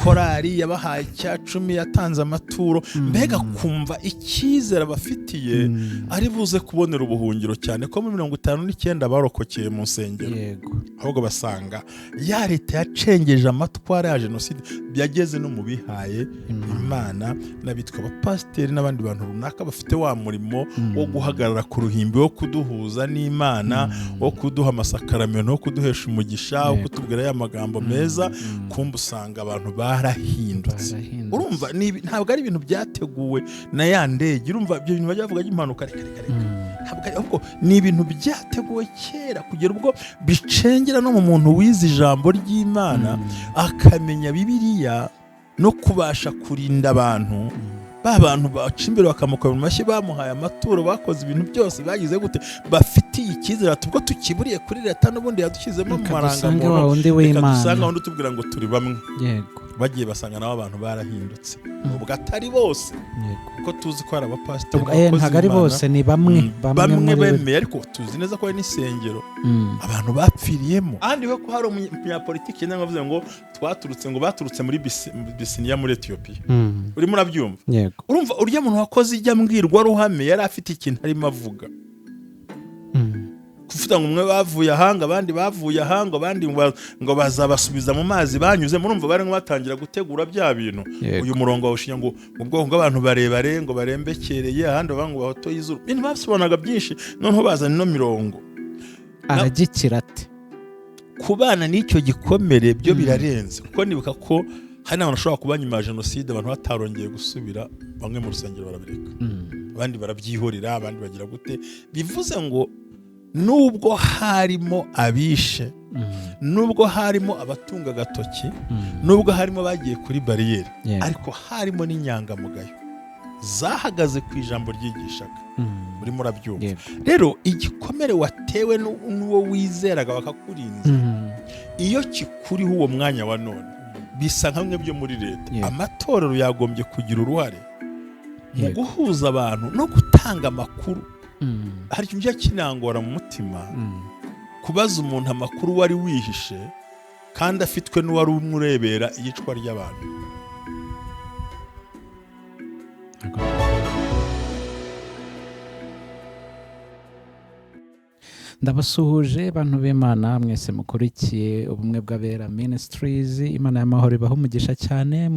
Korari yabahaye 10% yatanze amaturo, mbega kumva icyizere abafitiye ari buze kubonera ubuhungiro, cyane ko muri 59 barokokeye mu nsengero. Ahubwo basanga ya leta yacengeje amatwara ya jenoside, byageze no mu bihaye Imana n'abitwa abapasiteri n'abandi bantu runaka bafite wa murimo wo guhagarara ku ruhimbi, wo kuduhuza n'Imana, wo kuduha amasakaramentu, wo kuduhesha umugisha, wo kutubwira ya magambo meza. Kumva usanga abantu barahindutse. Urumva ntabwo ari ibintu byateguwe na ya ndege. Urumva ibyo bintu bajya bavuga by'impanuka, reka reka reka, ntabwo ari, ahubwo ni ibintu byateguwe kera, kugera ubwo bicengera no mu muntu wize ijambo ry'Imana, akamenya Bibiliya no kubasha kurinda abantu. Ba bantu baca imbere bakamukora mu mashyi, bamuhaye amaturo, bakoze ibintu byose, bagize gute, bafitiye icyizere, ati ubwo tukiburiye kuri leta n'ubundi yadushyizemo mu Reka dusange marangamuntu, wa wundi reka w'Imana. dusange wundi utubwira ngo turi bamwe. Bagiye basanga nabo abantu barahindutse, ubwo atari bose, kuko tuzi ko hari abapasiteri, abakozi Ntabwo ari b'Imana, bose, ni bamwe. Bamwe muri bo. bemeye, ariko tuzi neza ko hari n'isengero abantu bapfiriyemo. Ahandi ho ko hari umunyapolitiki yenda avuze ngo twaturutse, ngo baturutse muri Bisiniya muri Etiyopiya. Urimo urabyumva? Yego. Urumva urya muntu wakoze ijya mbwirwaruhame yari afite ikintu arimo avuga, kuvuga ngo umwe bavuye ahanga, abandi bavuye ahanga, abandi ngo bazabasubiza mu mazi banyuze. Murumva barimo batangira gutegura bya bintu. Uyu murongo bawushinga ngo mu bwoko bw'abantu barebare, ngo barembekereye, ahandi bavuga ngo bahotoye izuru. Ibintu basobanuraga byinshi, noneho bazana ino mirongo. Aragikira ate? Kubana n'icyo gikomere byo birarenze, kuko nibuka ko hari n'abantu bashobora kuba nyuma ya jenoside abantu batarongeye gusubira, bamwe mu rusengero barabireka, abandi barabyihorera, abandi bagira gute. Bivuze ngo nubwo harimo abishe, nubwo harimo abatunga agatoki, nubwo harimo bagiye kuri bariyeri, ariko harimo n'inyangamugayo zahagaze ku ijambo ryigishaga. Urimo urabyumva? Yego. Rero igikomere watewe n'uwo wizeraga bakakurinze, iyo kikuriho uwo mwanya wa none, bisa nka bimwe byo muri leta. Amatorero yagombye kugira uruhare mu guhuza abantu no gutanga amakuru. Hari ikintu kijya kinangora mu mutima, kubaza umuntu amakuru wari wihishe kandi afitwe n'uwari umurebera iyicwa ry'abantu. Ndabasuhuje bantu b'Imana mwese mukurikiye Ubumwe bw'Abera Ministries. Imana y'amahoro ibaha umugisha cyane.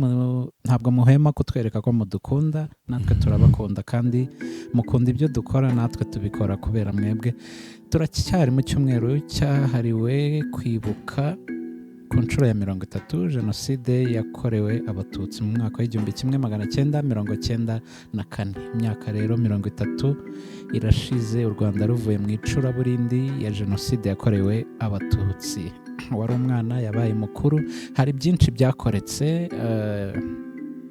Ntabwo muhema kutwereka ko mudukunda, natwe turabakunda kandi mukunda ibyo dukora, natwe tubikora kubera mwebwe. Turacyari mu cyumweru cyahariwe kwibuka ku nshuro ya 30 jenoside yakorewe Abatutsi mu mwaka w'1994. Imyaka rero 30 irashize u Rwanda ruvuye mu icuraburindi ya jenoside yakorewe Abatutsi. Wari umwana yabaye mukuru, hari byinshi byakoretse,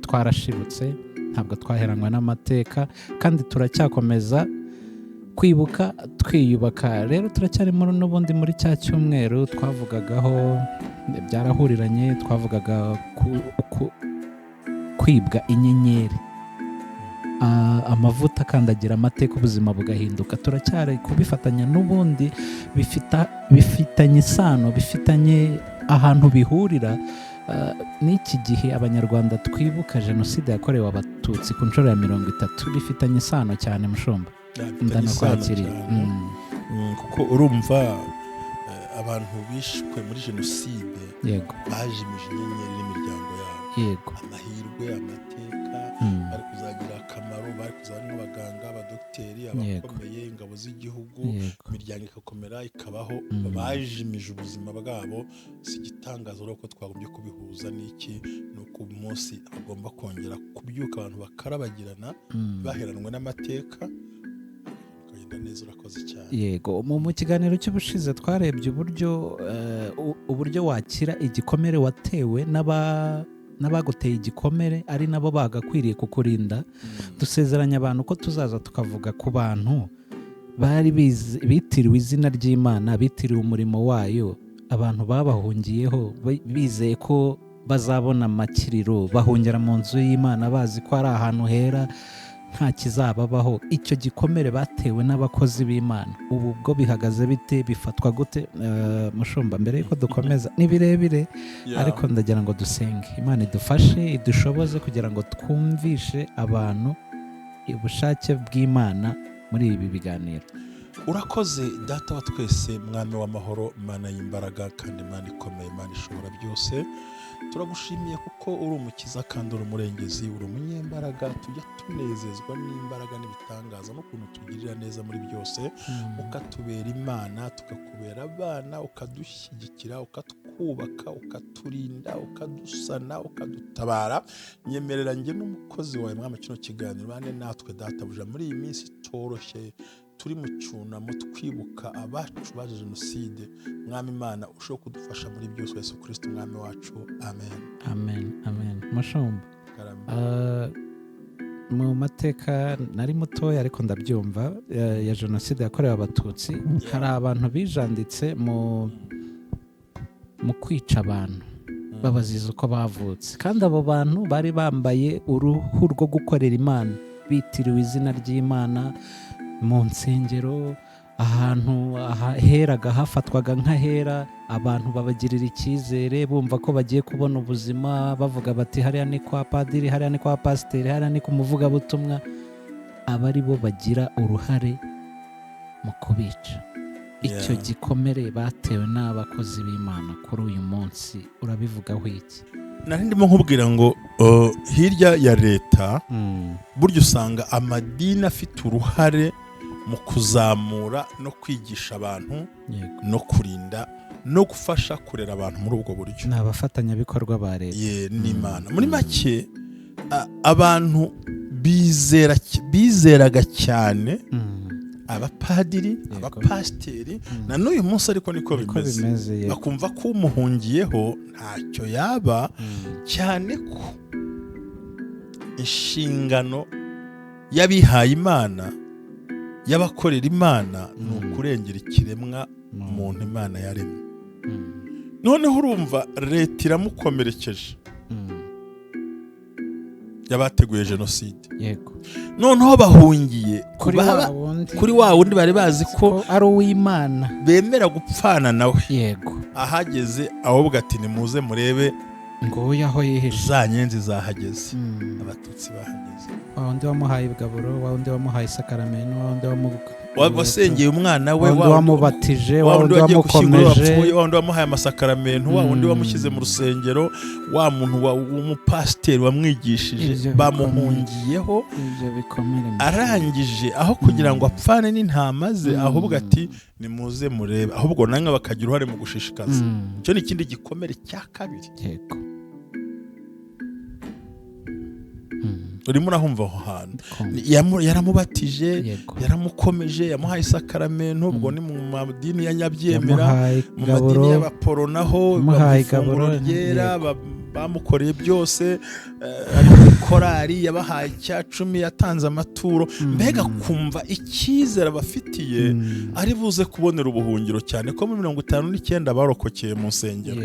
twarashibutse, ntabwo twaheranwa n'amateka, kandi turacyakomeza kwibuka twiyubaka. Rero turacyari muri n'ubundi muri cya cyumweru twavugagaho, byarahuriranye, twavugaga kwibwa inyenyeri, amavuta akandagira amateka, ubuzima bugahinduka. Turacyari kubifatanya n'ubundi, bifitanye isano, bifitanye ahantu bihurira. N'iki gihe Abanyarwanda twibuka jenoside yakorewe Abatutsi ku nshuro ya 30, bifitanye isano cyane, mushumba. Bifitanye isano Ndanakwakiriye. cyane. Kuko urumva abantu bishwe muri jenoside bajimije inyenyeri n'imiryango yabo, amahirwe, amateka bari kuzagira akamaro, bari kuzaba nk'abaganga, abadogiteri, abakomeye, ingabo z'igihugu, imiryango igakomera ikabaho. Bajimije ubuzima bwabo. Si igitangaza rero ko twagombye kubihuza n'iki? Ni uko umunsi bagomba kongera kubyuka, abantu bakarabagirana, baheranwe n'amateka, bikagenda neza. Urakoze cyane. Yego, mu kiganiro cy'ubushize twarebye uburyo wakira igikomere watewe n'abaguteye igikomere, ari nabo bagakwiriye kukurinda. Dusezeranya abantu ko tuzaza tukavuga ku bantu bari bitiriwe izina ry'Imana, bitiriwe umurimo wayo, abantu babahungiyeho bizeye ko bazabona amakiriro, bahungira mu nzu y'Imana bazi ko ari ahantu hera. Nta kizababaho. Icyo gikomere batewe n'abakozi b'Imana, ubu bwo bihagaze bite? Bifatwa gute? Mushumba, mbere yuko dukomeza, ni birebire, ariko ndagira ngo dusenge Imana idufashe, idushoboze kugira ngo twumvishe abantu ubushake bw'Imana muri ibi biganiro. Urakoze, Data wa twese, Mwami w'amahoro, Mana y'imbaraga kandi Imana ikomeye, Imana ishobora byose. Turagushimiye kuko uri umukiza kandi uri umurengezi, uri umunyembaraga. Tujya tunezezwa n'imbaraga n'ibitangaza n'ukuntu tugirira neza muri byose, ukatubera Imana, tukakubera abana, ukadushyigikira, ukatwubaka, ukaturinda, ukadusana, ukadutabara. Nyemerera njye n'umukozi wawe, Mwami, kino kiganiro bane natwe, Databuja, muri iyi minsi itoroshye turi mu cyunamo, twibuka abacu baje jenoside. Mwami Imana, ushobora kudufasha muri byose. Yesu Kirisito Umwami wacu, amen. Amen, amen. Mushumba, Karame. Mu mateka, nari mutoya ariko ndabyumva, ya jenoside yakorewe Abatutsi, hari abantu bijanditse mu kwica abantu babaziza uko bavutse. Kandi abo bantu bari bambaye uruhu rwo gukorera Imana, bitiriwe izina ry'Imana mu nsengero, ahantu heraga hafatwaga nk'ahera. Abantu babagirira icyizere, bumva ko bagiye kubona ubuzima, bavuga bati: "Hariya ni kwa padiri, hariya ni kwa pasiteri, hariya ni ku muvugabutumwa." Aba ari bo bagira uruhare mu kubica. Icyo gikomere batewe n'abakozi b'Imana kuri uyu munsi, urabivugaho iki? Nari ndimo nkubwira ngo hirya ya leta, burya usanga amadini afite uruhare mu kuzamura no kwigisha abantu no kurinda no gufasha kurera abantu muri ubwo buryo. Ni abafatanyabikorwa ba leta. Ye, n'Imana. Muri make, abantu bizeraga cyane abapadiri, abapasiteri, na n'uyu munsi ariko niko niko bimeze. Bimeze, yego. Bakumva ko umuhungiyeho ntacyo yaba, cyane ko inshingano y'abihaye Imana, y'abakorera Imana, ni ukurengera ikiremwa muntu Imana yaremye. Noneho urumva leta iramukomerekeje, y'abateguye jenoside. Noneho bahungiye kuri wa wundi, kuri wa wundi bari bazi ko ko ari uw'Imana, bemera gupfana nawe. Ahageze ahubwo ati: "Nimuze murebe." Nguyu aho yihishe. Za nyenzi zahageze, Abatutsi bahageze. Wa wundi wamuhaye igaburo, wa wundi wamuhaye isakaramento, wa wundi wasengeye umwana we, wa wundi wamubatije, wa wa wundi wundi wagiye gushyingura wamukomeje, wapfuye, wa wundi wamuhaye amasakaramentu, wa wundi wamushyize mu rusengero, wa muntu w'umupasiteri wamwigishije, Ibyo bamuhungiyeho. Ibyo bikomere mu Arangije, aho kugira ngo apfane n'intama ze, ahubwo ati: "Nimuze murebe." Ahubwo namwe bakagira uruhare mu gushishikaza. Icyo ni ikindi gikomere cya kabiri. Urimo urahumva aho hantu? Kumva. Yaramubatije, yaramukomeje, yamuhaye isakaramento. Ubwo ni mu madini ya nyabyemera. Yamuhaye Mu igaburo. madini y'abaporo naho Yamuhaye bamuha ifunguro igaburo, ryera, bamukoreye byose, ari muri korari, yabahaye icya cumi, yatanze amaturo. Mbega kumva icyizere abafitiye ari buze kubonera ubuhungiro, cyane ko muri 59 barokokeye mu nsengero.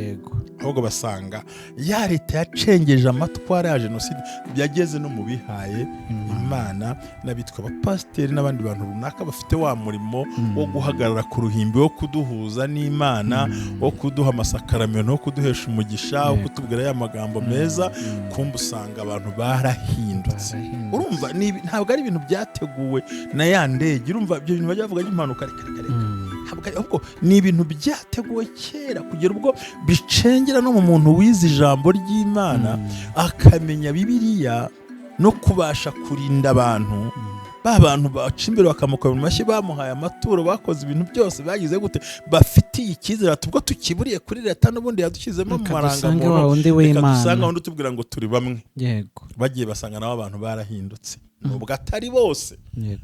Ahubwo basanga ya leta yacengeje amatwara ya jenoside yageze no mu bihaye Imana n'abitwa abapasiteri n'abandi bantu runaka bafite wa murimo wo guhagarara ku ruhimbi, wo kuduhuza n'Imana, wo kuduha amasakaramentu, wo kuduhesha umugisha, wo kutubwira ya magambo meza. Kumva usanga abantu barahindutse. Barahindutse. Urumva ntabwo ari ibintu byateguwe na ya ndege. Urumva ibyo bintu bajya bavuga by'impanuka, reka reka reka. Ntabwo ahubwo ni ibintu byateguwe kera, kugera ubwo bicengera no mu muntu wize ijambo ry'Imana, akamenya Bibiliya no kubasha kurinda abantu. Ba bantu baca imbere bakamukora mu mashyi, bamuhaye amaturo, bakoze ibintu byose, bagize gute, bafitiye icyizere, ati: "Ubwo tukiburiye kuri leta n'ubundi yadushyizemo mu Reka dusange marangamuntu, wa wundi reka w'Imana." dusange wundi utubwira ngo turi bamwe." Bagiye basanga nabo abantu barahindutse, nubwo atari bose,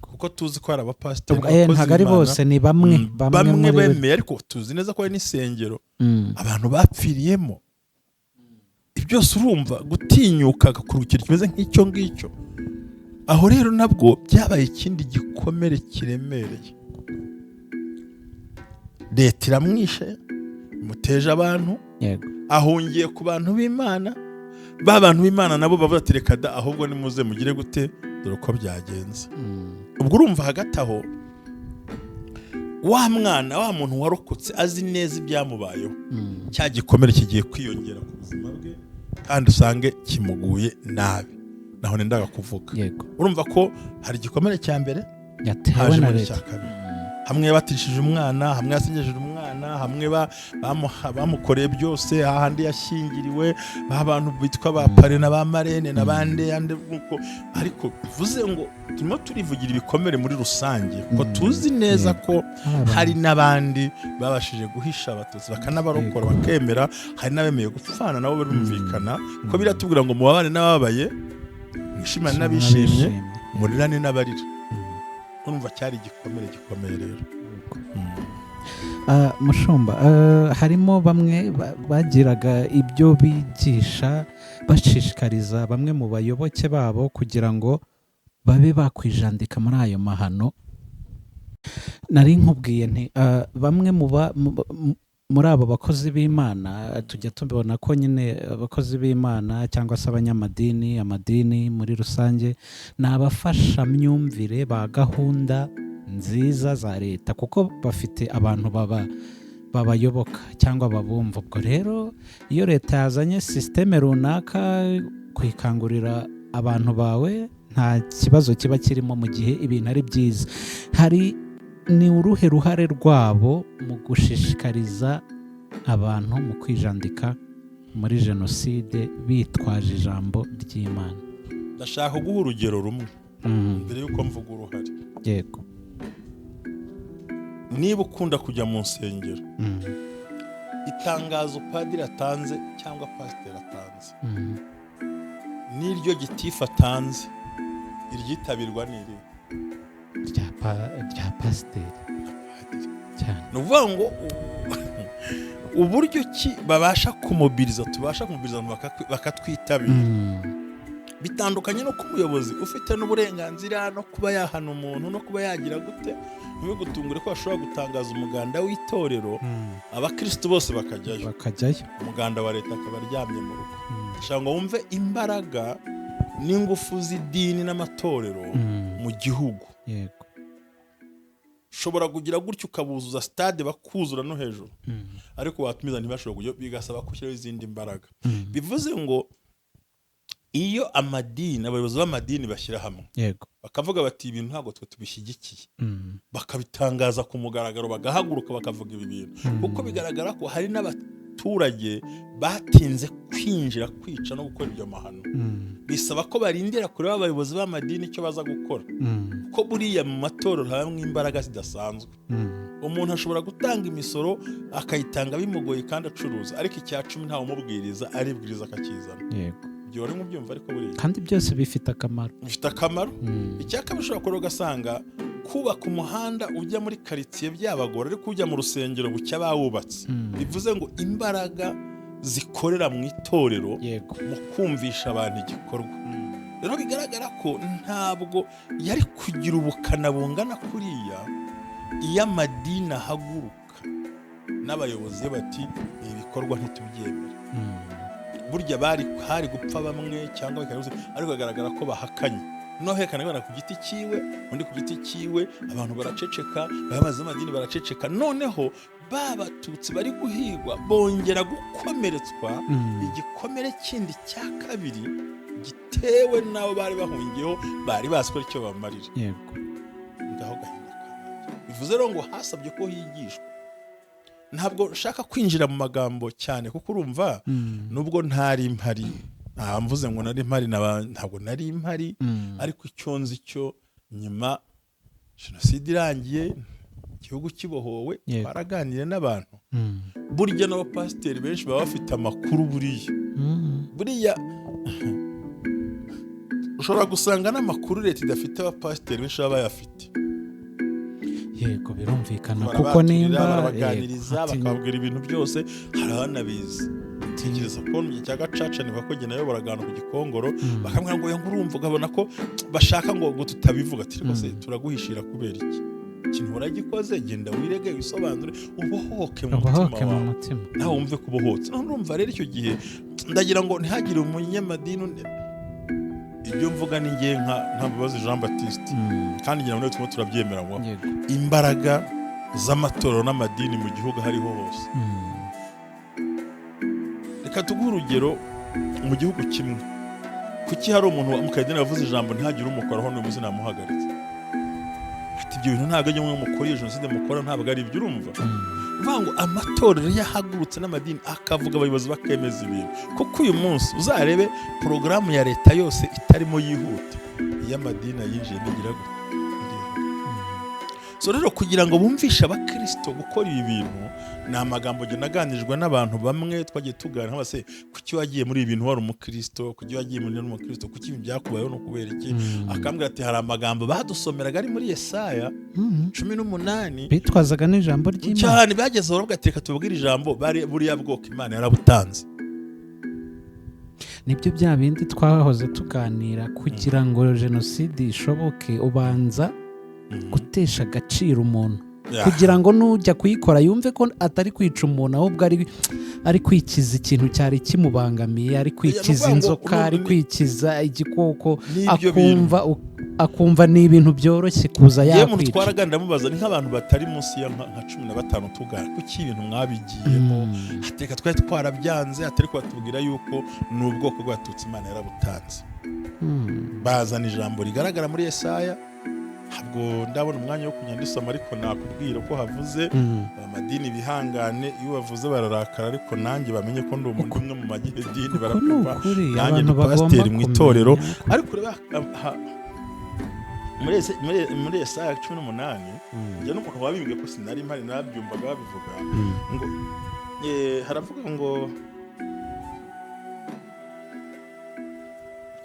kuko tuzi ko hari abapasiteri Ubwo, n'abakozi ntabwo ari b'Imana, bose, ni bamwe, bamwe bamwe muri bemeye, ariko tuzi neza ko hari n'insengero abantu bapfiriyemo. Ibyo byose urumva gutinyuka agakora ikintu kimeze nk'icyo ngicyo. Aho rero nabwo byabaye ikindi gikomere kiremereye. Leta iramwishe, imuteje abantu, ahungiye ku bantu b'Imana. Ba bantu b'Imana nabo bavuga ati: "Reka da, ahubwo nimuze mugire gute, Dore uko byagenze. Ubwo urumva hagati aho wa mwana, wa muntu warokotse, azi neza ibyamubayeho, cya gikomere kigiye kwiyongera ku buzima bwe, kandi usange kimuguye nabi. Naho nendaga kuvuga. Urumva ko hari igikomere cya mbere yatewe hajemo na n'icya leta. kabiri. Hamwe yabatishije umwana, hamwe yasengejeje umwana, hamwe bamukoreye byose, hahandi yashyingiriwe, ba bantu bitwa ba parrain na ba marraine na bande yande nkuko. Ariko bivuze ngo turimo turivugira ibikomere muri rusange, kuko tuzi neza ko Hari abantu. hari n'abandi babashije guhisha Abatutsi bakanabarokora, bakemera. Hari n'abemeye gupfana nabo, birumvikana ko biratubwira ngo mubabane n'ababaye, mwishimane n'abishimye, murirane n'abarira. Urumva cyari igikomere gikomeye rero. Mushumba, harimo bamwe bagiraga ibyo bigisha, bashishikariza bamwe mu bayoboke babo kugira ngo babe bakwijandika muri ayo mahano. Nari nkubwiye nti bamwe muri abo bakozi b'Imana, tujya tubona ko nyine abakozi b'Imana cyangwa se abanyamadini, amadini muri rusange, ni abafashamyumvire ba gahunda nziza za leta, kuko bafite abantu baba babayoboka cyangwa babumva. Ubwo rero iyo leta yazanye système runaka, kuyikangurira abantu bawe nta kibazo kiba kirimo mu gihe ibintu ari byiza. Hari ni uruhe ruhare rwabo mu gushishikariza abantu mu kwijandika muri jenoside bitwaje ijambo ry'Imana? Ndashaka kuguha urugero rumwe mbere y'uko mvuga uruhare. Niba ukunda kujya mu nsengero, itangazo padiri atanze cyangwa pasiteri atanze n'iryo gitifu atanze, iryitabirwa ni iri? Rya pasiteri. Padiri. Cyane. Ni ukuvuga ngo uburyo ki babasha kumobiriza, tubasha kumobiriza abantu bakatwitabira, bitandukanye no ku muyobozi ufite n'uburenganzira no kuba yahana umuntu no kuba yagira gute. Ntibigutungure ko bashobora gutangaza umuganda w'itorero, abakirisitu bose bakajyayo, bakajyayo, umuganda wa leta akaba aryamye mu rugo. Ndashaka ngo wumve imbaraga n'ingufu z'idini n'amatorero mu gihugu. Ushobora kugira gutyo ukabuzuza stade, bakuzura no hejuru, ariko watumiza ntibashobore kujya, bigasaba ko ushyiraho izindi mbaraga. Bivuze ngo iyo amadini, abayobozi b'amadini bashyira hamwe, bakavuga bati: "Ibintu ntabwo twe tubishyigikiye," bakabitangaza ku mugaragaro, bagahaguruka bakavuga ibi bintu, kuko bigaragara ko hari n'abaturage batinze kwinjira kwica no gukora ibyo mahano, bisaba ko barindira kureba abayobozi b'amadini icyo baza gukora, kuko buriya mu matorero habamo imbaraga zidasanzwe. Umuntu ashobora gutanga imisoro akayitanga bimugoye kandi acuruza, ariko icya cumi ntawe umubwiriza, aribwiriza akakizana. Ibyo wari mubyumva, ariko buriya Kandi byose bifite akamaro. Bifite akamaro. Icya kabiri, ushobora kureba ugasanga kubaka umuhanda ujya muri karitsiye byabagora, ariko ujya mu rusengero bucya bawubatse. Bivuze ngo imbaraga zikorera mu itorero mu kumvisha abantu igikorwa. Rero bigaragara ko ntabwo yari kugira ubukana bungana kuriya iyo amadini ahaguruka n'abayobozi bati: "Ibi bikorwa ntitubyemera." Burya bari hari gupfa bamwe cyangwa bikaba, ariko bigaragara ko bahakanye. Noneho hekana abana ku giti cyiwe, undi ku giti cyiwe, abantu baraceceka, abayobozi b'amadini baraceceka. Noneho ba Batutsi bari guhigwa bongera gukomeretswa igikomere kindi cya kabiri gitewe n'abo bari bahungiyeho, bari bazi ko aricyo bamarira. Ngaho gahinda kabaye. Bivuze rero ngo hasabye ko higishwa. Ntabwo nshaka kwinjira mu magambo cyane, kuko urumva nubwo ntari mpari, nta mvuze ngo nari mpari, ntabwo nari mpari, ariko icyo nzi cyo, nyuma jenoside irangiye, igihugu kibohowe, twaraganiriye n'abantu. Burya n'abapasiteri benshi baba bafite amakuru buriya. Buriya ushobora gusanga n'amakuru leta idafite, abapasiteri benshi baba bayafite. Yego, birumvikana, kuko Barabaturira, nimba barabaganiriza, yego, bakababwira ibintu byose. Hari abanabizi. Tekereza ko mu gihe cya gacaca, niba ko njye nayoboraga ahantu ku Gikongoro, bakamubwira ngo: "Ngo urumva," ukabona ko bashaka ngo tutabivuga. Ati: "Rwose turaguhishira kubera iki? Ikintu uragikoze, genda wirege, wisobanure, ubohoke mu mutima Ubohoke mu wawe, mutima. nawe wumve ko ubohotse." None urumva rero icyo gihe ndagira ngo ntihagire umunyamadini Ibyo mvuga ni ngiye nka Ntambabazi Jean Baptiste, kandi ngira ngo turimo turabyemera ngo imbaraga z'amatorero n'amadini mu gihugu hariho hose. Reka tuguhe urugero mu gihugu kimwe. Kuki hari umuntu mu kadini wavuze ijambo ntihagire umukoraho, n'uyu munsi namuhagaritse? Ati ibyo bintu ntabwo ajya mwe mukora, iyo jenoside mukora ntabwo ari ibyo. Urumva uvuga ngo amatorero yahagurutse n'amadini akavuga, abayobozi bakemeza ibintu. Kuko uyu munsi uzarebe porogaramu ya leta yose itarimo yihuta, iyo amadini ayinjiyemo igira gute? Irihuta. So rero kugira ngo bumvishe abakirisito gukora ibi bintu, ni amagambo njye naganijwe n'abantu bamwe twagiye tuganira, nk'aba se kuki wagiye muri ibi bintu wari umukristo, kuki wagiye muri umukristo, kuki ibi byakubayeho, no kubera iki? Akambwira ati hari amagambo badusomeraga ari muri Yesaya 18. Bitwazaga n'ijambo ry'Imana. Cyane, bageze aho baravuga ati reka tubabwire ijambo, bari buriya bwoko Imana yarabutanze. Nibyo bya bindi twahoze tuganira, kugira ngo jenoside ishoboke ubanza gutesha agaciro umuntu, kugira ngo nujya kuyikora yumve ko atari kwica umuntu, ahubwo ari kwikiza ikintu cyari kimubangamiye, ari kwikiza Ni ukuvuga ngo inzoka, ari kwikiza igikoko. N'ibyo bintu. Akumva ni ibintu byoroshye kuza Yewe, umuntu yakwica. twaraganira ndamubaza, ni nk'abantu batari munsi ya nka 15 tuganira, kuki ibintu mwabigiyemo? Reka twari twarabyanze, atari batubwira yuko ni ubwoko bw'Abatutsi Imana yarabutanze. Bazana ijambo rigaragara muri Yesaya. Ntabwo ndabona umwanya wo kujya ndisoma, ariko nakubwira ko havuze. Amadini bihangane, iyo bavuze bararakara, ariko nanjye bamenye ko ndi umuntu umwe mu magidini. Uko ni Barakumva. ukuri. Nanjye Abantu ndi bagomba pasiteri mu itorero. kumenya ko- Ariko ureba muri Yesaya 18, njye n'umuntu wabimbwiye ko sinari mpari, nabyumvaga babivuga, ngo haravuga ngo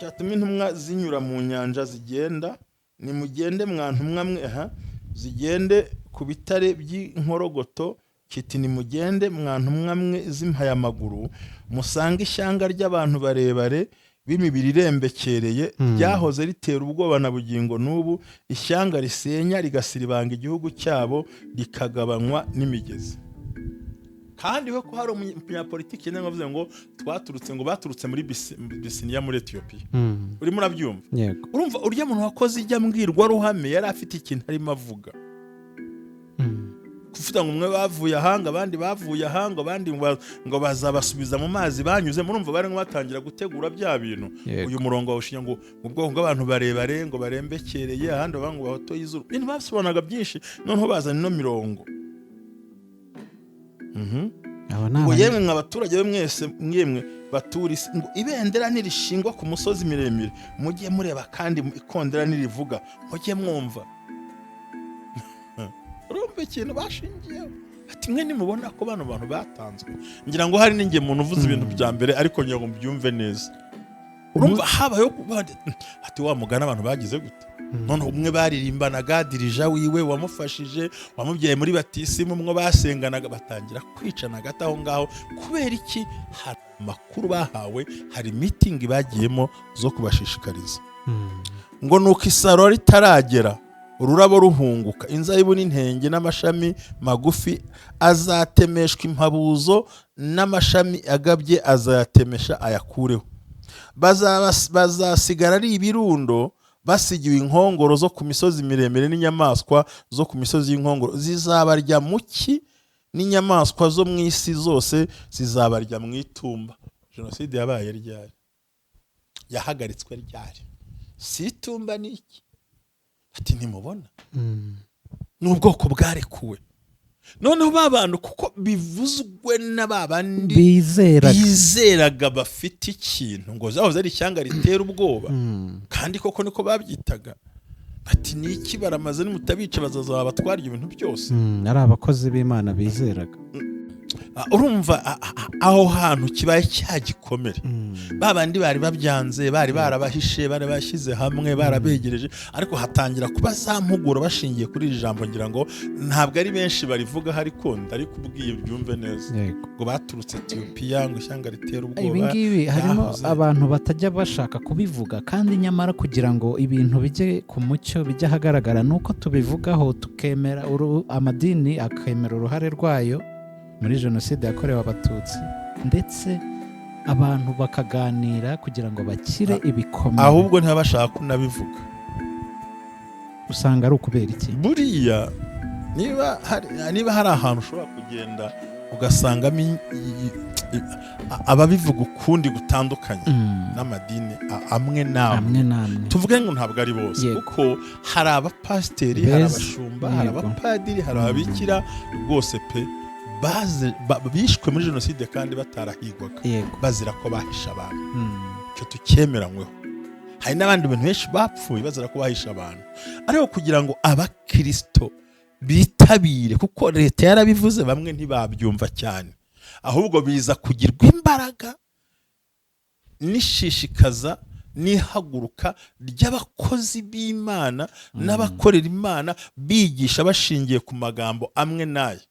cyatuma intumwa zinyura mu nyanja zigenda, nimugende mwa ntumwa mwe, aha zigende ku bitare by'inkorogoto, kiti nimugende mwa ntumwa mwe z'impayamaguru, musange ishyanga ry'abantu barebare b'imibiri irembekereye, ryahoze ritera ubwoba na bugingo n'ubu, ishyanga risenya rigasiribanga igihugu cyabo, rikagabanywa n'imigezi. Kandi we ko hari umunyapolitiki yenda wavuze ngo twaturutse, ngo baturutse muri Bisiniya muri Etiyopiya. Urimo urabyumva? Yego. Urumva urya muntu wakoze ijya mbwirwaruhame yari afite ikintu arimo avuga, kuvuga ngo umwe bavuye ahanga, abandi bavuye ahanga, abandi ngo bazabasubiza mu mazi banyuze. Murumva barimo batangira gutegura bya bintu. Uyu murongo bawushinga ngo mu bwoko bw'abantu barebare, ngo barembekereye, ahandi bavuga ngo bahotoye izuru, ibintu basobanuraga byinshi. Noneho bazana ino mirongo. Aba ni Ngo yemwe mwa baturage be mwese, mwemwe batura isi, ngo ibendera nirishingwa ku musozi miremire mujye mureba, kandi ikondera nirivuga mujye mwumva. Urumva ikintu bashingiyeho, ati mwe nimubona ko bano bantu batanzwe. Ngira ngo hari n'ingihe umuntu uvuze ibintu bya mbere, ariko ngira ngo mbyumve neza. Urumva habayeho ati wa mugani abantu bagize gute? None umwe baririmbanaga, dirija wiwe wamufashije, wamubyaye muri batisimu, umwe basenganaga, batangira kwicana hagati aho ngaho. Kubera iki? Hari amakuru bahawe, hari mitingi bagiyemo zo kubashishikariza. Ngo nuko isaro ritaragera, ururabo ruhunguka, inzabibu n'intenge n'amashami magufi azatemeshwa impabuzo, n'amashami agabye azayatemesha ayakureho. Bazasigara ari ibirundo, basigiwe inkongoro zo ku misozi miremire n'inyamaswa zo ku misozi y'inkongoro zizabarya mu cyi, n'inyamaswa zo mu isi zose zizabarya mu itumba. Jenoside yabaye ryari? Yahagaritswe ryari? Si itumba ni iki? Ati ntimubona ni ubwoko bwarekuwe. Noneho ba bantu, kuko bivuzwe na ba bandi bizeraga, bizeraga, bafite ikintu ngo zahoze ari ishyanga ritera ubwoba, kandi koko niko babyitaga, bati ni iki, baramaze, nimutabica bazaza batwara ibyo bintu byose. Ari abakozi b'Imana bizeraga. Urumva aho hantu kibaye cya gikomere, ba bandi bari babyanze, bari barabahishe, bari bashyize hamwe, barabegereje, ariko hatangira kuba za mpuguro bashingiye kuri iri jambo. Ngira ngo ntabwo ari benshi barivuga, ariko ndarikubwiye byumve neza. Ngo baturutse Etiyopiya, ngo ishyanga ritera ubwoba. Ibi ngibi harimo ryahoze. abantu batajya bashaka kubivuga, kandi nyamara kugira ngo ibintu bijye ku mucyo, bijye ahagaragara, ni uko tubivugaho, tukemera amadini akemera uruhare rwayo muri jenoside yakorewe Abatutsi, ndetse Abantu bakaganira kugira ngo bakire ibikomere. Ahubwo ntibashaka kunabivuga. Usanga ari ukubera iki? Buriya niba hari ahantu ushobora kugenda ugasangamo ababivuga ukundi gutandukanye n'amadini amwe n'amwe, tuvuge ngo ntabwo ari bose, kuko hari abapasiteri, hari abashumba, hari abapadiri, hari ababikira rwose pe bishwe muri jenoside kandi batarahigwaga, bazira ko bahisha abantu. Icyo tucyemeranyweho. Hari n'abandi bantu benshi bapfuye bazira ko bahisha abantu, ariko kugira ngo abakirisito bitabire, kuko leta yarabivuze, bamwe ntibabyumva cyane, ahubwo biza kugirwa imbaraga n'ishishikaza n'ihaguruka ry'abakozi b'Imana n'abakorera Imana bigisha bashingiye ku magambo amwe n'aya.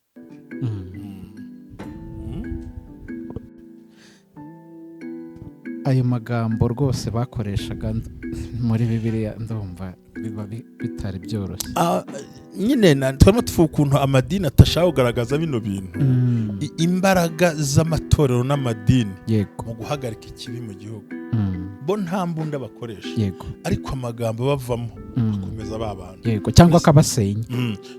Ayo magambo rwose bakoreshaga muri Bibiliya ndumva biba bitari byoroshye. Nyine turimo tuvuga ukuntu amadini atashaka kugaragaza bino bintu, imbaraga z'amatorero n'amadini mu guhagarika ikibi mu gihugu. Bo nta mbunda bakoresha, ariko amagambo bavamo akomeza ba bantu, yego, cyangwa akabasenya.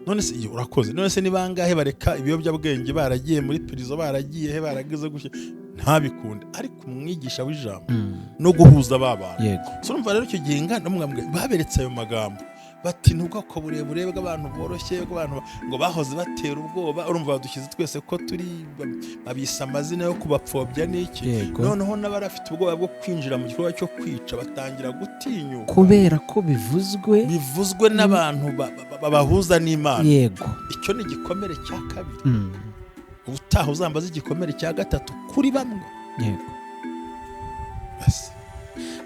None se urakoze, none se ni bangahe bareka ibiyobyabwenge baragiye muri prison, baragiye he, barageze gutya, ntabikunde, ariko umwigisha w'ijambo no guhuza ba bantu. So urumva rero icyo gihe ingana baberetse ayo magambo bati n'ubwoko burebure bw'abantu boroshye, bw'abantu ngo bahoze batera ubwoba, urumva badushyize twese ko turi babisa amazina yo kubapfobya n'iki. Noneho n'abarafite ubwoba bwo kwinjira mu gikorwa cyo kwica batangira gutinyuka kubera ko bivuzwe n'abantu babahuza n'Imana. Yego, icyo ni igikomere cya kabiri. Ubutaha uzambaza igikomere cya gatatu kuri bamwe. Yego,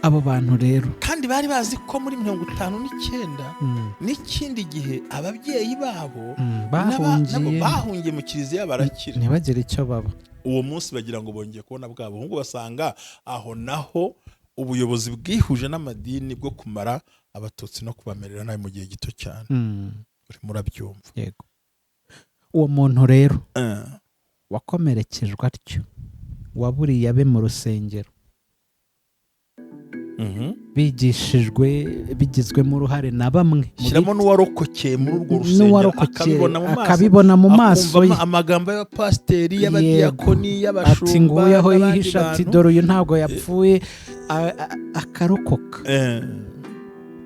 abo bantu rero kandi bari bazi ko muri 59 n'ikindi gihe ababyeyi babo bahungiye mu kiliziya barakira, ntibagire icyo baba. Uwo munsi bagira ngo bongeye kubona bwa buhungu, basanga aho naho ubuyobozi bwihuje n'amadini bwo kumara abatutsi no kubamerera nabi mu gihe gito cyane. Urimo urabyumva. Yego, uwo muntu rero wakomerekejwe atyo, waburiye abe mu rusengero, bigishijwe, bigizwemo uruhare na bamwe, shyiramo n'uwarokokeye muri urwo rusengero, akabibona mu maso ye, amagambo y'abapasiteri, y'abadiyakoni, y'abashumba, ati nguyu aho yihisha, ati dore uyu ntabwo yapfuye, akarokoka.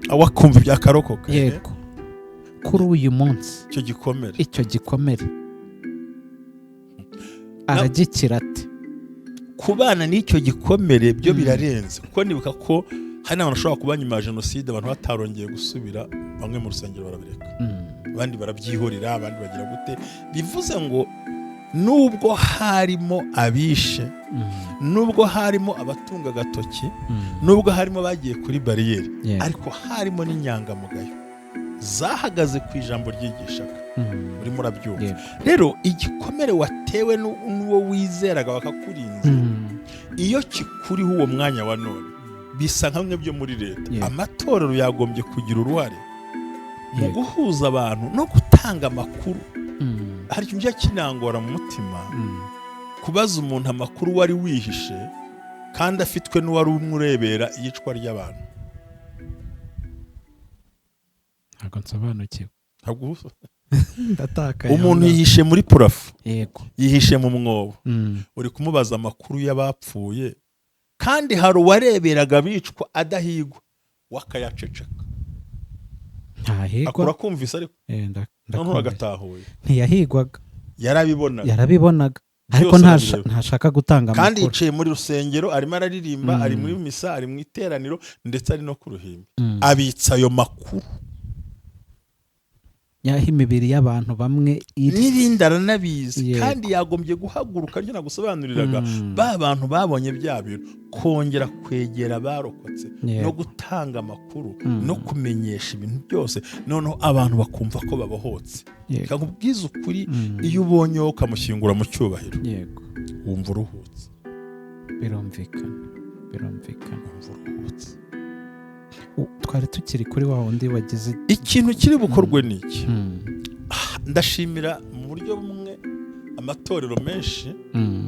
Awakumva ibyakarokoka. Yego, kuri uyu munsi icyo gikomere aragikira ati kubana n'icyo gikomere byo birarenze, kuko nibuka ko hari n'abantu bashobora kuba nyuma ya jenoside abantu batarongeye gusubira, bamwe mu rusengero barabireka, abandi barabyihorera, abandi bagira gute. Bivuze ngo nubwo harimo abishe, nubwo harimo abatunga agatoki, nubwo harimo bagiye kuri bariyeri, ariko harimo n'inyangamugayo zahagaze ku ijambo ryigishaga. Urimo urabyumva. Rero igikomere watewe n'uwo wizeraga bakakurinze, iyo kikuriho uwo mwanya wa none bisa nka bimwe byo muri leta. Amatorero yagombye kugira uruhare mu guhuza abantu no gutanga amakuru. Hari ikintu kijya kinangora mu mutima, kubaza umuntu amakuru wari wihishe kandi afitwe n'uwari umurebera iyicwa ry'abantu. Ntabwo nsobanukiwe. Umuntu yihishe muri purafo, yihishe mu mwobo, uri kumubaza amakuru y'abapfuye, kandi hari uwareberaga bicwa adahigwa wakayaceceka. Akura kumvise, ariko noneho agatahuye. Ntiyahigwaga, yarabibonaga, ariko ntashaka gutanga amakuru. Kandi yicaye muri rusengero, arimo araririmba, ari muri misa, ari mu iteraniro, ndetse ari no ku ruhimbi, abitsa ayo makuru yaho imibiri y'abantu bamwe iri, n'ibindi aranabizi. Kandi yagombye guhaguruka, ryo nagusobanuriraga ba bantu babonye bya bintu, kongera kwegera abarokotse no gutanga amakuru no kumenyesha ibintu byose, noneho abantu bakumva ko babohotse. Nkubwiza ukuri, iyo ubonye wowe ukamushyingura mu cyubahiro, wumva uruhutse. Birumvikana. Wumva uruhutse. Twari tukiri kuri wa wundi wagize ikintu kiri bukorwe n'iki. Ndashimira mu buryo bumwe Amatorero menshi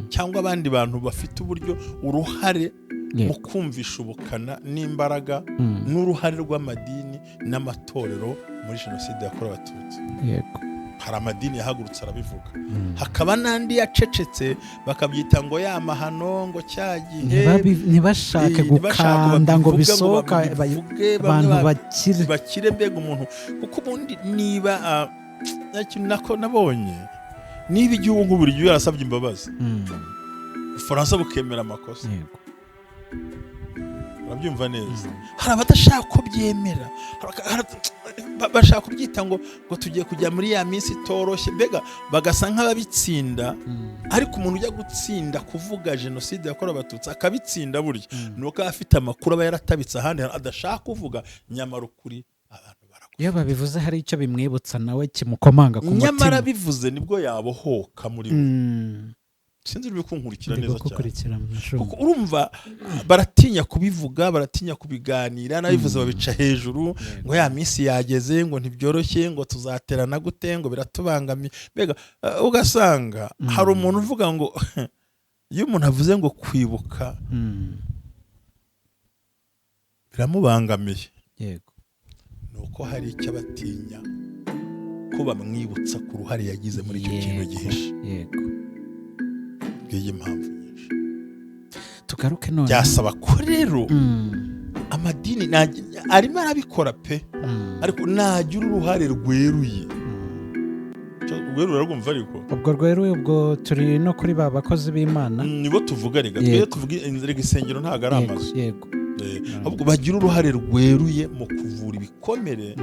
cyangwa abandi bantu bafite uburyo, uruhare mu kumvisha ubukana n'imbaraga n'uruhare rw'amadini n'amatorero muri Jenoside yakorewe Abatutsi. Hari amadini yahagurutse arabivuga, hakaba n'andi yacecetse, bakabyita ngo ya mahano, ngo cya gihe. Ntibashake Ntibashake gukanda ngo babivuge, ngo bisohoka babivuge, bamwe abantu bakire. Bakire. Mbega umuntu, kuko ubundi niba ikintu nako nabonye, niba igihugu nk'ubu gihe yarasabye imbabazi, Ubufaransa bukemera amakosa, urabyumva neza, hari abadashaka ko byemera. Bashaka kubyita ngo tugiye kujya muri ya minsi itoroshye, mbega bagasa nk'ababitsinda. Ariko umuntu ujya gutsinda kuvuga Jenoside yakorewe Abatutsi akabitsinda, burya ni uko aba afite amakuru aba yaratabitse ahandi adashaka kuvuga, nyamara ukuri abantu barakora. Iyo babivuze hari icyo bimwibutsa nawe kimukomanga ku Nyamara mutima. bivuze nibwo yabohoka muri we. Sinzi uri kunkurikira Ndi neza cyane. gukurikira, mushumba. Kuko urumva baratinya kubivuga, baratinya kubiganira, n'abivuze babica hejuru ngo ya minsi yageze, ngo ntibyoroshye, ngo tuzaterana gute, ngo biratubangamiye. Mbega ugasanga hari umuntu uvuga ngo iyo umuntu avuze ngo kwibuka biramubangamiye, ni uko hari icyo abatinya ko bamwibutsa ku ruhare yagize muri icyo kintu gihishe. Ngiyi impamvu nyinshi. Tugaruke none. Byasaba ko rero amadini arimo arabikora pe, ariko nagira uruhare rweruye. Rweruye urarwumva ariko? Ubwo rweruye, ubwo turi no kuri ba bakozi b'Imana. Nibo tuvuga rega, twe tuvuga rega insengero, ntabwo ari amazu. Ahubwo bagira uruhare rweruye mu kuvura ibikomere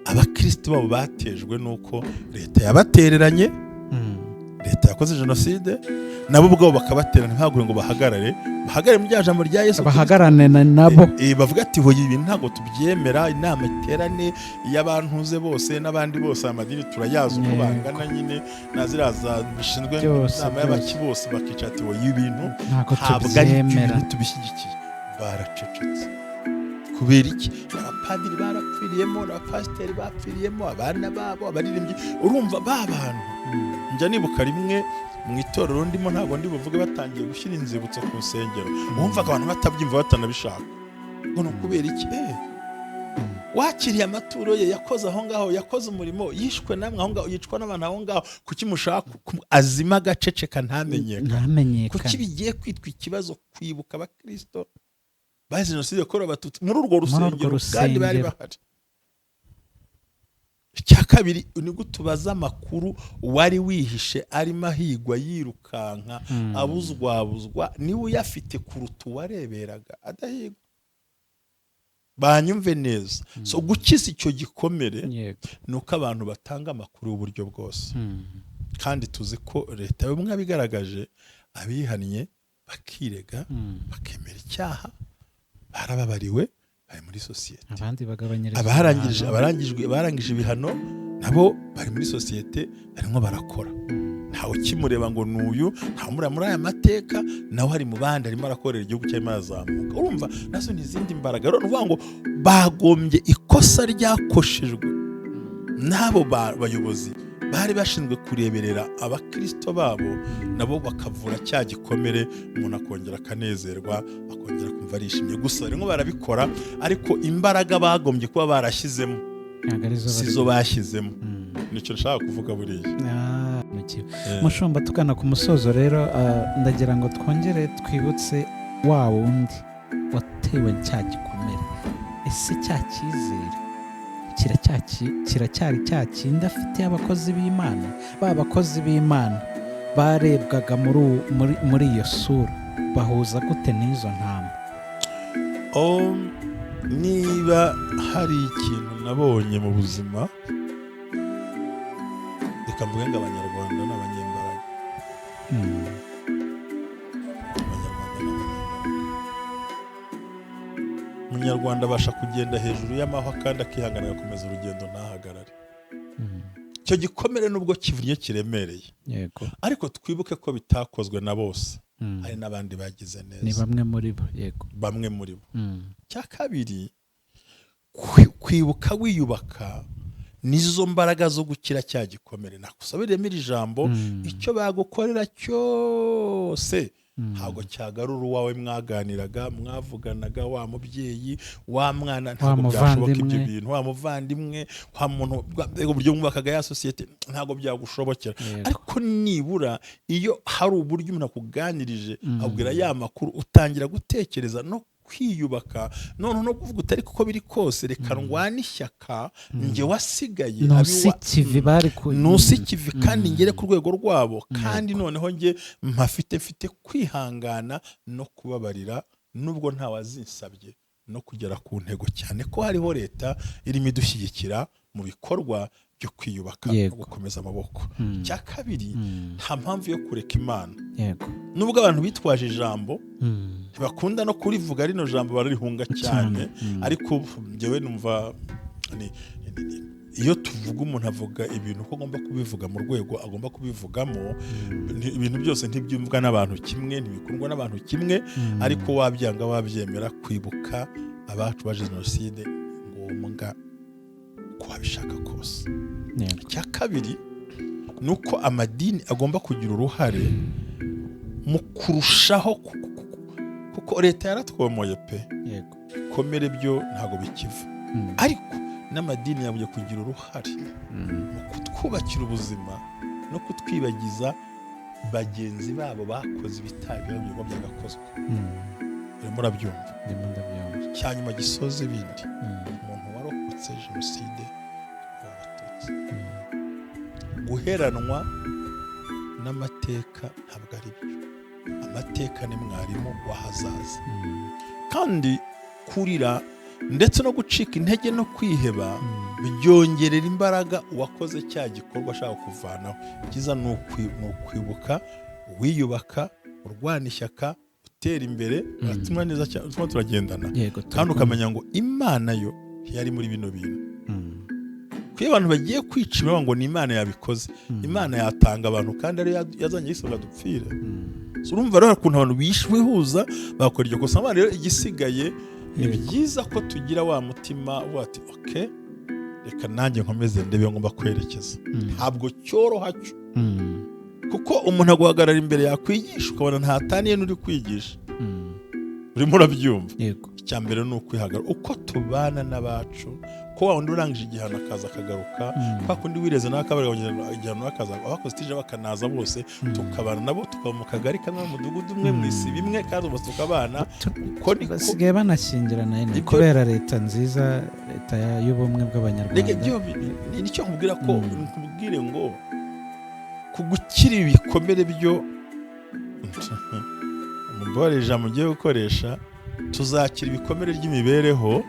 abakristo babo batejwe n'uko leta yabatereranye, leta yakoze jenoside, nabo ubwabo bakabatera, ntibagure ngo bahagarare, bahagarare mu rya jambo rya Yesu. Bahagararane nabo. Bavuga ati: "Hoya, ibi ntabwo tubyemera." Inama iterane y'abantuze bose n'abandi bose, amadini turayazi uko bangana nyine, na ziriya za bishinzwe inama y'abaki bose, bakicara ati: "Hoya, ibi bintu ntabwo ntabwo ari ibyo tubyemera." Bintu tubishyigikiye. Baracecetse kubera iki? Abapadiri barapfiriyemo, abapasiteri bapfiriyemo abana babo, abaririmbyi, urumva ba bantu. Njya nibuka rimwe mu itorero ndimo, ntabwo ndi buvuge, batangiye gushyira inzibutso ku nsengero, wumvaga abantu batabyumva, batanabishaka, ngo ni ukubera iki? Wakiriye amaturo ye, yakoze aho ngaho, yakoze umurimo, yishwe namwe aho ngaho, yicwa n'abantu aho ngaho, kuki mushaka azima agaceceka ntamenyekane? Ntamenyekane. Kuki bigiye kwitwa ikibazo kwibuka abakirisito bazize Jenoside yakorewe Abatutsi muri urwo Muri urwo rusengero kandi bari rusengero. bahari? Icya kabiri ni tubaza amakuru wari wihishe arimo ahigwa, yirukanka, abuzwabuzwa, niwe uyafite kuruta uwareberaga adahigwa. Banyumve neza. So gukiza icyo gikomere ni uko abantu batanga amakuru y'uburyo bwose, kandi tuzi ko leta y'ubumwe yabigaragaje, abihannye bakirega, bakemera icyaha, barababariwe, bari muri sosiyete. Abandi bagabanyirizwa Abarangije ibihano. Abarangije ibihano nabo bari muri sosiyete, barimo barakora. Ntawe ukimureba ngo ni uyu, ntawe umureba muri aya mateka, nawe ari mu bandi, arimo arakorera igihugu cyarimo arazamuka. Urumva nazo ni izindi mbaraga. Rero ni ukuvuga ngo bagombye ikosa ryakoshejwe n'abo bayobozi bari bashinzwe kureberera abakirisito babo, nabo bakavura cya gikomere, umuntu akongera akanezerwa, akongera kumva arishimye. Gusa barimo barabikora, ariko imbaraga bagombye kuba barashyizemo Ntabwo arizo si bari zo bashyizemo. Nicyo nshaka kuvuga buriya. Ah, Mushumba, tugana ku musozo rero, ndagira ngo twongere twibutse wa wundi watewe cya gikomere: ese cya cyizere kiracyari cya kindi afitiye abakozi b'Imana? Ba bakozi b'Imana barebwaga muri iyo sura bahuza gute n'izo ntama? Oh, niba hari ikintu nabonye mu buzima, reka mvuge ngo Abanyarwanda ni abanyembaraga. Abanyarwanda ni abanyembaraga. Umunyarwanda abasha kugenda hejuru y'amahwa kandi akihangana, agakomeza urugendo, ntahagarare. Icyo gikomere nubwo kivunnye, kiremereye, ariko twibuke ko bitakozwe na bose. Hari n'abandi bagize Ni neza. bamwe muri bo, yego. Bamwe muri bo. Cya kabiri, kwibuka wiyubaka. Nizo mbaraga zo gukira cya gikomere. Nakusabiremo iri jambo: icyo bagukorera cyose ntabwo cyagarura uwawe mwaganiraga, mwavuganaga, wa mubyeyi, wa mwana, ntabwo byashoboka ibyo muvandimwe. bintu, wa muvandimwe, wa muntu, mbega uburyo mwubakaga ya sosiyete, ntabwo byagushobokera. Ariko nibura iyo hari uburyo umuntu akuganirije, abwira ya makuru, utangira gutekereza no kwiyubaka, noneho no kuvuga utari kuko biri kose, reka ndwane ishyaka njye wasigaye Nusi ikivi bari ku nusi ikivi kandi ngere ku rwego rwabo, kandi noneho njye mpafite, mfite kwihangana no kubabarira nubwo ntawazinsabye, no kugera ku ntego, cyane ko hariho leta irimo idushyigikira mu bikorwa byo kwiyubaka no gukomeza amaboko. Icya kabiri, nta mpamvu yo kureka Imana. Nubwo abantu bitwaje ijambo, ntibakunda no kurivuga rino jambo, bararihunga cyane. Ariko njyewe numva iyo tuvuga, umuntu avuga ibintu uko agomba kubivuga, mu rwego agomba kubivugamo. Ibintu byose ntibyumvwa n'abantu kimwe, ntibikundwa n'abantu kimwe. Ariko wabyanga wabyemera, kwibuka abacu bazize jenoside ngombwa uko wabishaka kose. Icya kabiri ni uko amadini agomba kugira uruhare mu kurushaho kuko leta yaratwomoye pe. Ibikomere byo ntabwo bikiva. Ariko n'amadini yagombye kugira uruhare mu kutwubakira ubuzima no kutwibagiza bagenzi babo bakoze ibitari kuba byagakozwe. Urimo urabyumva? Ndimo ndabyumva. Cyanyuma gisoza ibindi, umuntu warokotse jenoside yakorewe Abatutsi, guheranwa n'amateka ntabwo ari byo. Amateka ni mwarimu w'ahazaza. Kandi kurira ndetse no gucika intege no kwiheba byongerera imbaraga uwakoze cya gikorwa ashaka kuvanaho. Icyiza ni ukwibuka wiyubaka, urwana ishyaka, utera imbere. Uratuma neza cyane, turimo turagendana. Yego. Kandi ukamenya ngo Imana yo ntiyari muri bino bintu. Kuko iyo abantu bagiye kwica bavuga ngo ni Imana yabikoze, Imana yatanga abantu kandi ariyo yazanye Yesu ngo adupfire. So urumva rero ukuntu abantu bihuza bakora iryo kosa. Abana rero, igisigaye ni byiza ko tugira wa mutima uvuga ati: "Ok, reka nanjye nkomeze ndebe iyo ngomba kwerekeza." Ntabwo cyoroha cyo, kuko umuntu aguhagarara imbere yakwigisha ukabona ntataniye n'uri kwigisha. Urimo urabyumva? Yego. Icya mbere ni ukwihagarara uko tubana n'abacu, ko wa wundi urangije igihano akaza akagaruka, kwa kundi wireze nawe akabara igihano akaza, abakoze tije bakanaza bose, tukabana nabo, tukaba mu kagari kamwe, mu mudugudu umwe, mu isi bimwe, kandi bose tukabana. Uko niko Basigaye banashyingirana nyine kubera leta nziza, leta y'ubumwe Reka bw'Abanyarwanda. Ibyo nicyo nkubwira ko nkubwire ngo kugukira ibikomere byo, mumbabarire ijambo ngiye gukoresha, tuzakira ibikomere by'imibereho,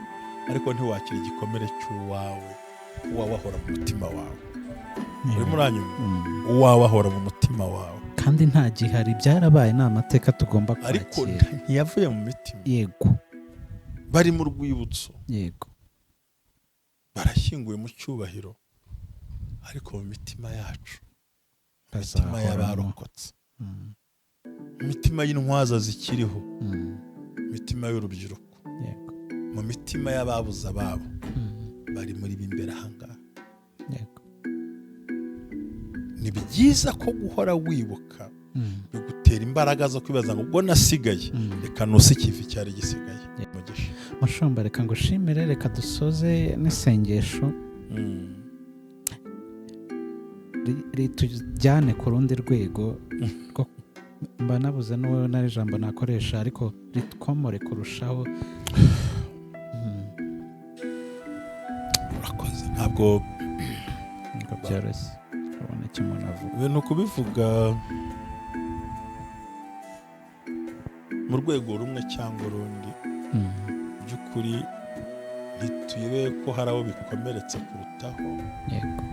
ariko ntiwakira igikomere cy'uwawe. Uwawe ahora mu mutima wawe. Urimo uranyumva? Uwawe ahora mu mutima wawe. Kandi nta gihari, byarabaye, ni amateka tugomba Ariko kwakira. ntiyavuye mu mitima. Bari mu rwibutso, barashyinguwe mu cyubahiro, ariko mu mitima yacu, mu mitima Bazahoramo. y'abarokotse, mu mitima y'intwaza zikiriho, mu mitima y'urubyiruko, mu mitima y'ababuze ababo, bari muri b'imbere ahangaha. Ni byiza ko guhora wibuka bigutera imbaraga zo kwibaza ngo ubwo nasigaye, reka nuse ikivi cyari gisigaye. Umugisha. Mushumba, reka ngushimire, reka dusoze n'isengesho ritujyane ku rundi rwego rwo mba nabuze n'uwo nari ijambo nakoresha, ariko ritwomore kurushaho. Urakoze, ntabwo Ntabwo byoroshye kubona icyo umuntu avuga. Ibintu kubivuga mu rwego rumwe cyangwa urundi, by'ukuri ntituyobewe ko hari abo bikomeretsa kurutaho,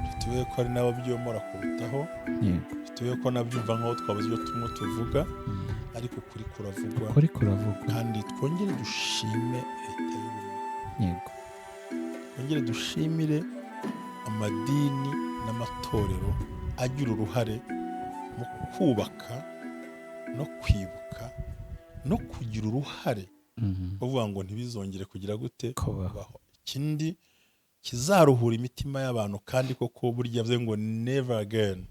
ntituyobewe ko hari n'abo byomora kurutaho, ntituyobewe ko nabyumva nk'aho twabuze ibyo tumwe tuvuga. Ariko ukuri kuravugwa. Ukuri kuravugwa. Kandi twongere dushime leta y'ubumwe, twongere dushimire amadini n'amatorero agira uruhare mu kubaka no kwibuka no kugira uruhare bavuga ngo ntibizongere kugira gute kubaho. Kubaho. Ikindi Kizaruhura imitima y'abantu. Kandi koko burya bivuze ngo "never again",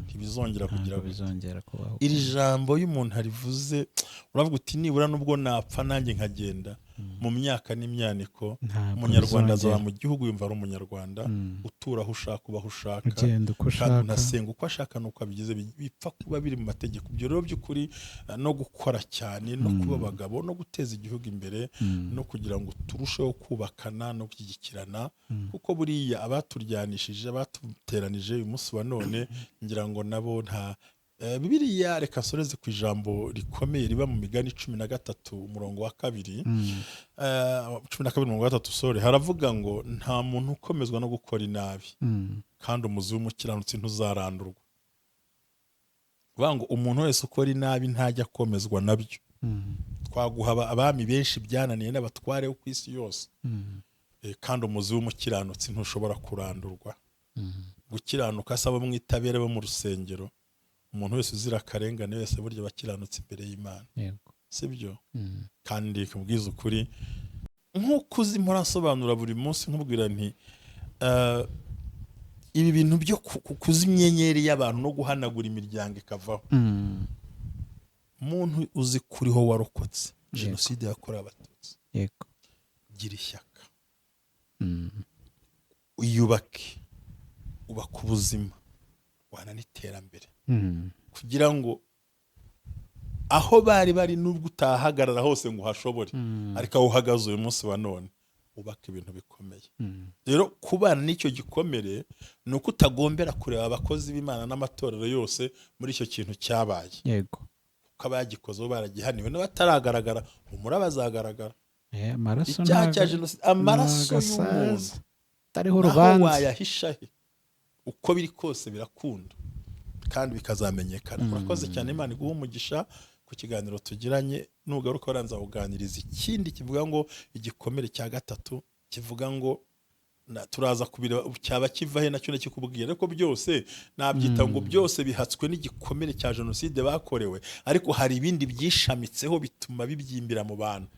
ntibizongera kugira Ntabwo gutya. bizongera kubaho. Iri jambo iyo umuntu arivuze, uravuga uti: "Nibura nubwo napfa nanjye nkagenda, mu myaka n'imyaniko Ntabwo Umunyarwanda azaba bizongera. mu gihugu yumva ari Umunyarwanda, utura aho ushaka, uba aho ushaka, Ugenda uko kandi ushaka. unasenga uko ashaka n'uko abigize, bipfa kuba biri mu mategeko." Ibyo rero by'ukuri, no gukora cyane, no kuba abagabo, no guteza igihugu imbere, no kugira ngo turusheho kubakana no gushyigikirana, kuko buriya abaturyanishije, abatuteranije uyu munsi wa none, ngira ngo nabo nta Bibiliya. Reka nsoreze ku ijambo rikomeye riba mu Migani 13 umurongo wa 2, 12 umurongo wa 3, sorry. Haravuga ngo: "Nta muntu ukomezwa no gukora inabi, kandi umuzi w'umukiranutsi ntuzarandurwa." Kuvuga ngo umuntu wese ukora inabi ntajya akomezwa nabyo. Twaguha abami benshi byananiye n'abatware bo ku isi yose. Kandi umuzi w'umukiranutsi ntushobora kurandurwa. Gukiranuka si abo mu itabera bo mu rusengero. Umuntu wese uzira akarengane wese burya aba akiranutse imbere y'Imana. Sibyo? Kandi kubwiza ukuri, nk'uko uzi mpora nsobanura buri munsi, nkubwira nti ibi bintu byo kuzimya inyenyeri y'abantu no guhanagura imiryango ikavaho. Muntu uzi kuriho warokotse jenoside yakorewe Abatutsi, gira ishyaka, uyubake, ubaka ubuzima, wana n'iterambere, kugira ngo aho bari bari, nubwo utahagarara hose ngo uhashobore, ariko aho uhagaze uyu munsi wa none ubaka ibintu bikomeye. Rero kubana n'icyo gikomere ni uko utagombera kureba abakozi b'Imana n'amatorero yose muri icyo kintu cyabaye, kuko abagikozeho baragihaniwe n'abataragaragara, humura, bazagaragara. Amaraso Icyaha cya jenoside, amaraso ntago y'umuntu asaza. Atariho naho urubanza. wayahisha he, uko biri kose birakunda kandi bikazamenyekana. Urakoze cyane, Imana iguhe umugisha ku kiganiro tugiranye. Nugaruka waranza kuganiriza ikindi kivuga ngo igikomere cya gatatu, kivuga ngo turaza kubireba cyaba kiva he, nacyo nakikubwira. Ariko byose nabyita ngo byose bihatswe n'igikomere cya jenoside bakorewe, ariko hari ibindi byishamitseho bituma bibyimbira mu bantu.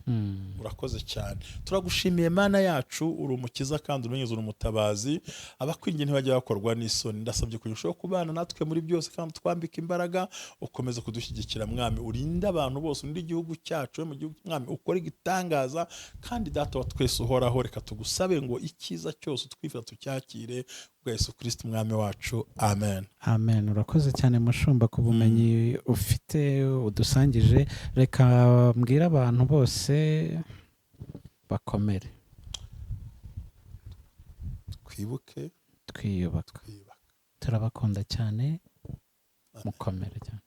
Urakoze cyane, turagushimiye Mana yacu. Uri umukiza kandi umenyeze, uri umutabazi. Abakwingiye ntibajya bakorwa n'isoni. Ndasabye kugira ushobore kubana natwe muri byose kandi utwambike imbaraga, ukomeze kudushyigikira Mwami, urinde abantu bose, urinde igihugu cyacu. We mu gihugu, Mwami, ukore igitangaza. Kandi Data wa twese uhoraho, reka tugusabe ngo icyiza cyose utwifuza tucyakire bwa Yesu Kirisiti Umwami wacu, amen. Amen. Urakoze cyane mushumba ku bumenyi ufite udusangije. Reka mbwire abantu bose bakomere. Twibuke twiyubaka. Twiyubaka. Turabakunda cyane, mukomere cyane.